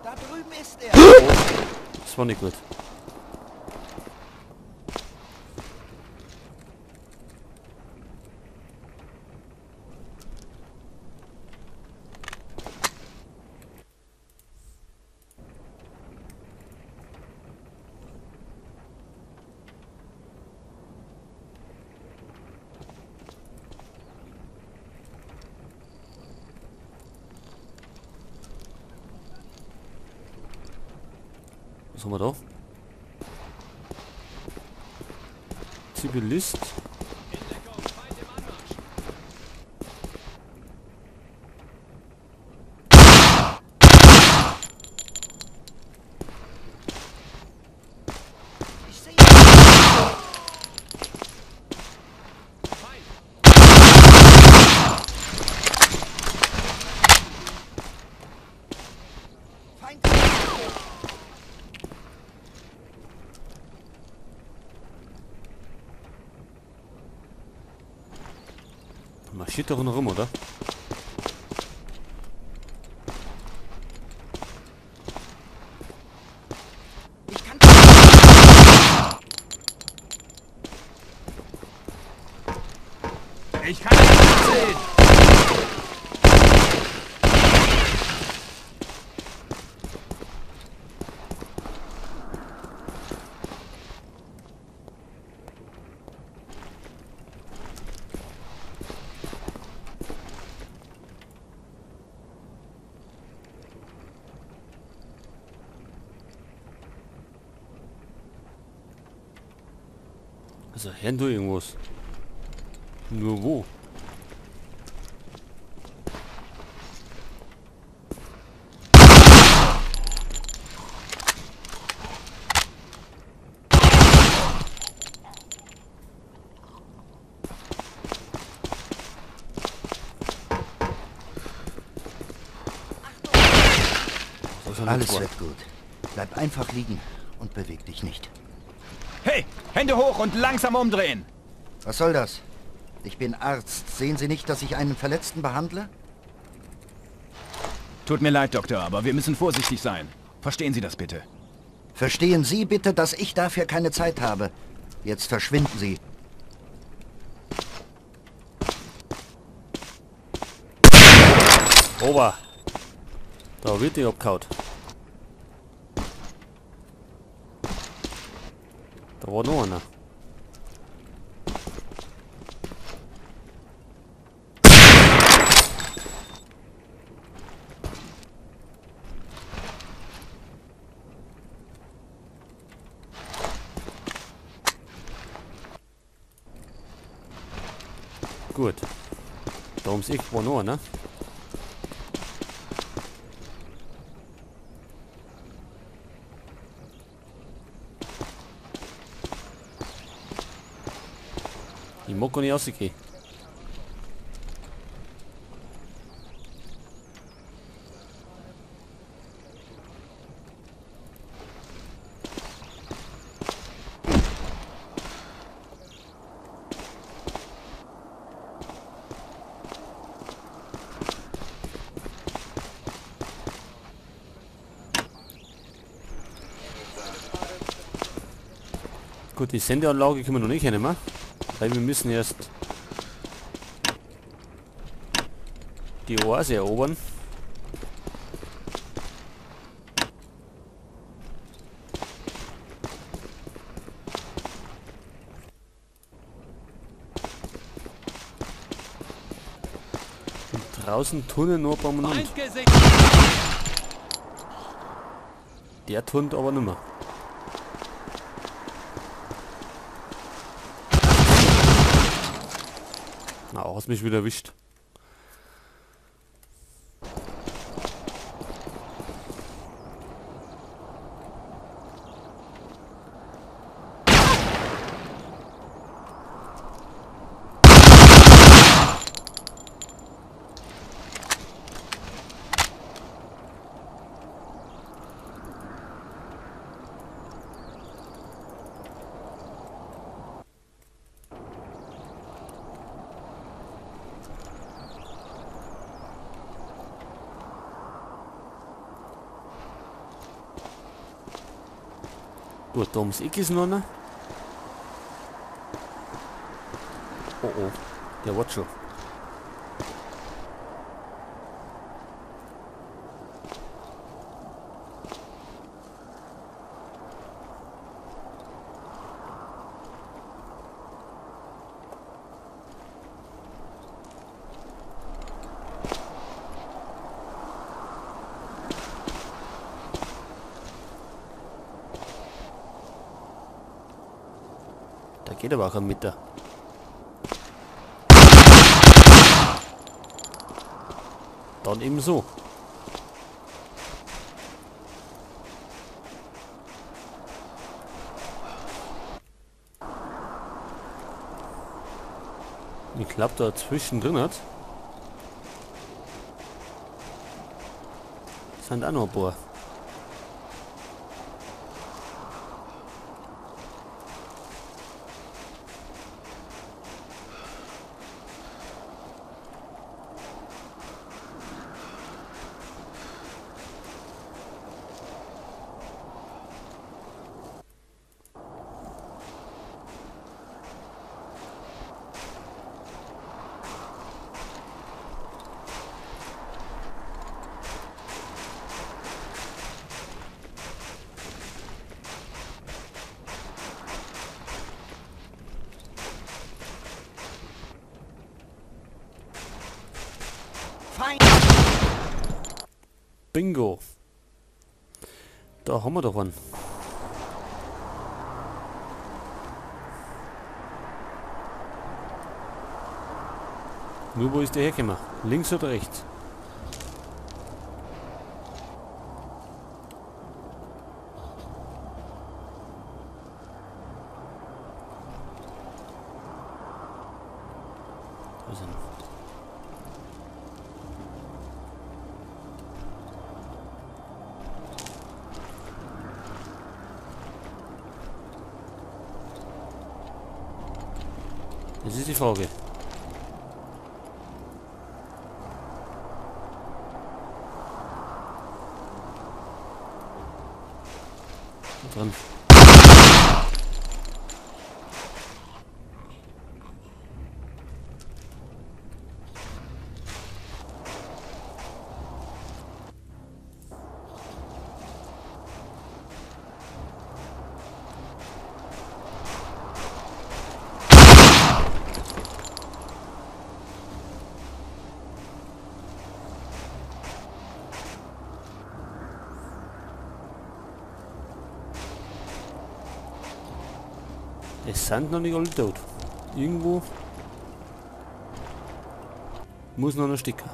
Da drüben ist er. Oh, das war nicht gut. Was haben wir da? Zivilist. Ich sehe. Feind. Marschiert doch noch rum, oder? Ich kann. Ich kann nicht sehen. Also hören du irgendwas? Nur wo? Alles wird gut. Bleib einfach liegen und beweg dich nicht. Hey, Hände hoch und langsam umdrehen! Was soll das? Ich bin Arzt. Sehen Sie nicht, dass ich einen Verletzten behandle? Tut mir leid, Doktor, aber wir müssen vorsichtig sein. Verstehen Sie das bitte? Verstehen Sie bitte, dass ich dafür keine Zeit habe. Jetzt verschwinden Sie. Ober! Da wird die abgehauen. Da war noch einer. Gut. Da ums Eck war noch einer. Ich mag gar nicht rausgehen. Gut, die Sendeanlage können wir noch nicht hernehmen, weil wir müssen erst die Oase erobern. Und draußen turnen noch ein paar Minuten. Der turnt aber nicht mehr. Na, hast mich wieder erwischt. Gut, da ums Eck ist noch einer. Oh oh, der war schon. Da geht aber auch ein Meter. Dann eben so. Ich glaube, da zwischendrin hat sind auch noch ein paar. Bingo. Da haben wir doch einen. Nur wo ist der hergekommen? Links oder rechts? Da ist er noch. Das ist die Frage. Da drin. Es sind noch nicht alle tot. Irgendwo muss noch ein Sticker.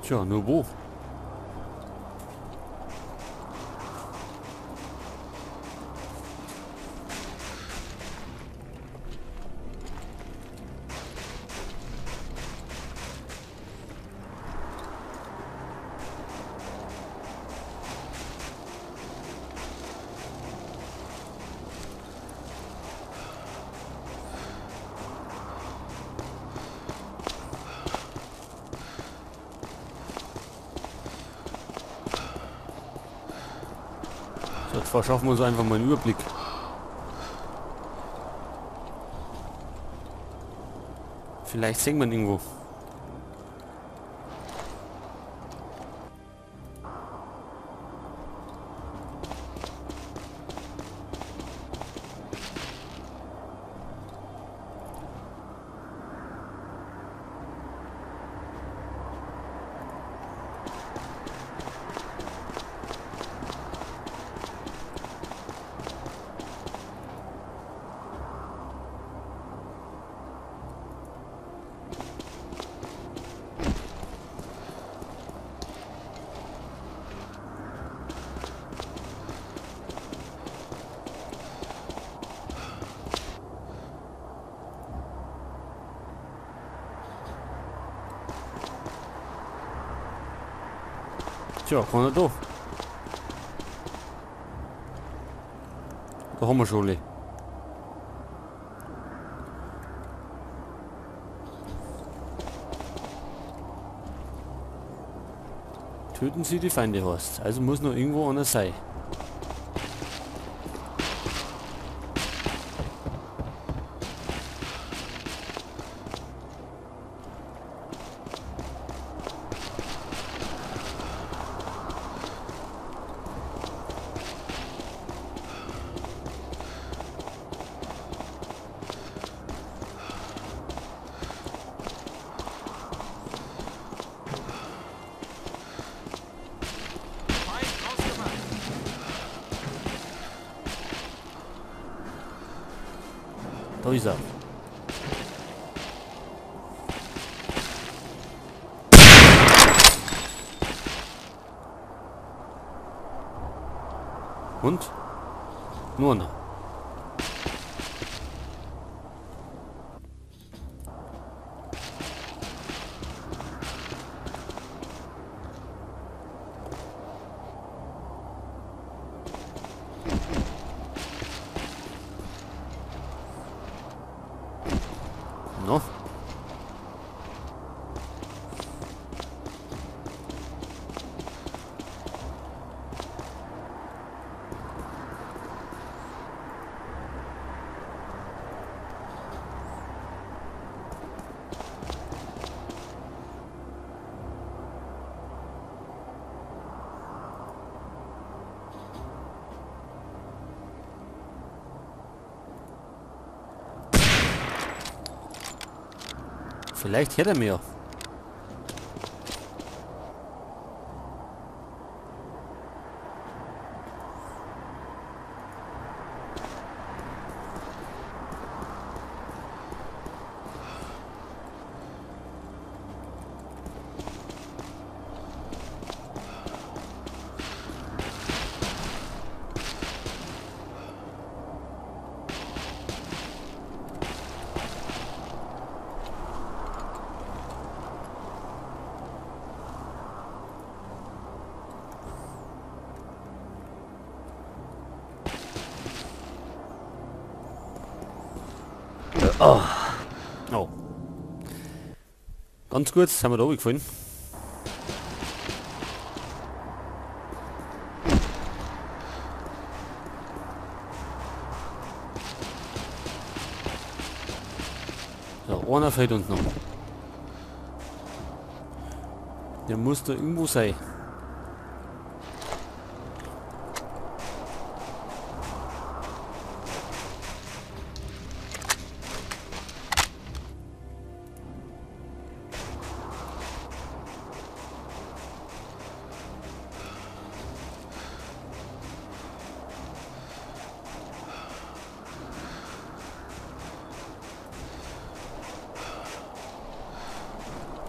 Tja, nur wo? Jetzt verschaffen wir uns einfach mal einen Überblick. Vielleicht sehen wir ihn irgendwo. Tja, keiner da. Da haben wir schon alle. Töten Sie die Feinde, heißt. Also muss noch irgendwo einer sein. Da ist er. Und? Nur einer. No. Vielleicht hätte er mir. Oh. Oh. Ganz kurz, haben wir da runtergefallen. So, einer fehlt uns noch. Der muss da irgendwo sein.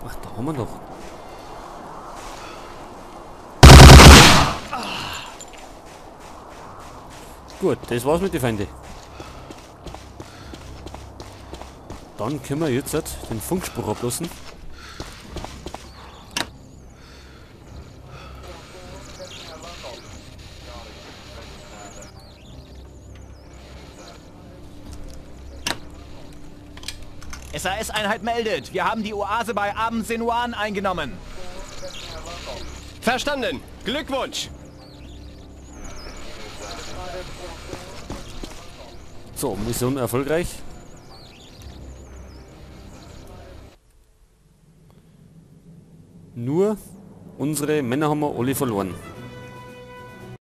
Ach, da haben wir noch. Gut, das war's mit den Feinden. Dann können wir jetzt den Funkspruch ablassen. SAS-Einheit meldet, wir haben die Oase bei Abend Senuan eingenommen. Verstanden. Glückwunsch. So, Mission erfolgreich. Nur unsere Männer haben wir alle verloren.